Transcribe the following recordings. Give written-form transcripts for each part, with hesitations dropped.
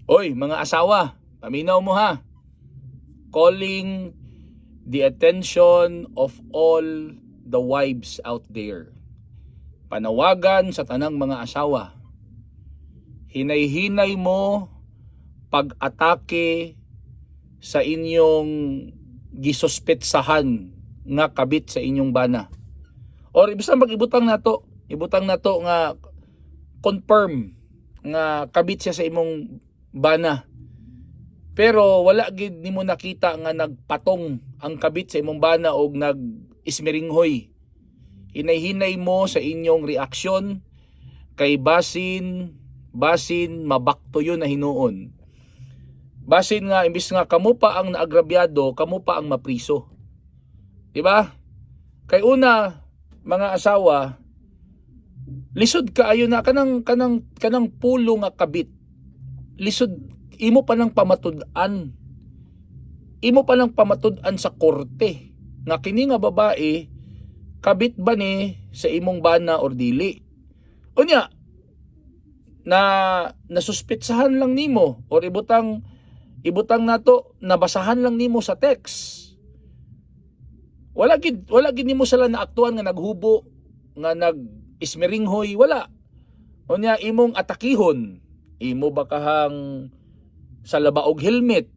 Oy, mga asawa, paminaw mo ha. Calling the attention of all the wives out there. Panawagan sa tanang mga asawa. Hinay-hinay mo pag-atake sa inyong gisuspetsahan nga kabit sa inyong bana. Or ibig mag-ibutang nato, ibutang nato nga confirm nga kabit siya sa imong bana. Pero wala gid nimo nakita nga nagpatong ang kabit sa imong bana og nag ismiringhoy. Hinay-hinay mo sa inyong reaksyon kay basin basin mabakto yun na hinuon. Basin nga imbis nga kamo pa ang naagrabyado, kamo pa ang mapriso. Di ba? Kay una, mga asawa, lisod kaayo na kanang pulo nga kabit. Lisod imo pa nang pamatud-an. Imo pa nang pamatud-an sa korte nga kini nga babae kabit ba ni sa imong bana or dili. Unya na nasuspetsahan lang nimo or ibutang ibutang nato nabasahan lang nimo sa text. Wala gid nimo sila naaktuan nga naghubo, nga nag ismiringhoy, wala. Unya imong atakihon, imo ba kahang salaba og helmet,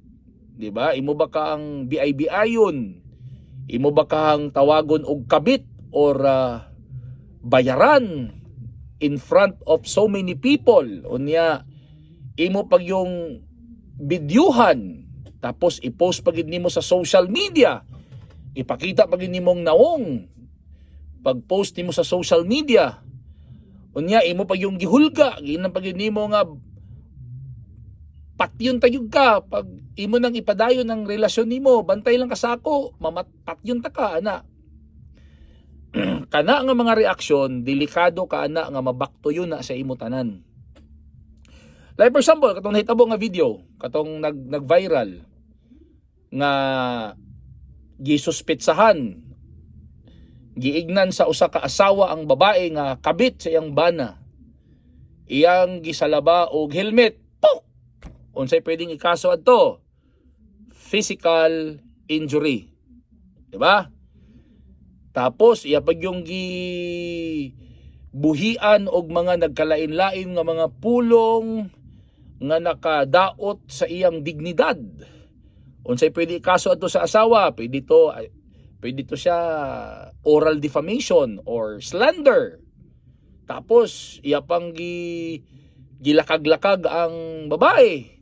di ba? Imo ba kahang BIBI-yon? Imo ba kahang tawagon og kabit or bayaran in front of so many people? Unya imo pag yung bidyuhan, tapos i-post pag nimo sa social media, ipakita pag nimong nawong pag-post nimo sa social media. Unya imo pag yung gihulga, ginan pag nimo nga patyon tayog ka pag imo nang ipadayon ang relasyon nimo, bantay lang ka sa ako, mamat patyon ta ka ana. Kana nga mga reaksyon, delikado ka ana nga mabakto yun na sa imo tanan. Like for example, katong nahitabo nga video, katong nag nag-viral nga gisuspetsahan, giignan sa usa ka asawa ang babae nga kabit sa iyang bana, iyang gisalaba og helmet. Pok! Unsay pwedeng ikaso adto? Physical injury, di ba? Tapos iya pag yung gi buhian og mga nagkalain-lain nga mga pulong nga nakadaot sa iyang dignidad. Unsay pwede ikaso adto sa asawa? Pwede to siya oral defamation or slander. Tapos iya pang gilakag-lakag ang babae.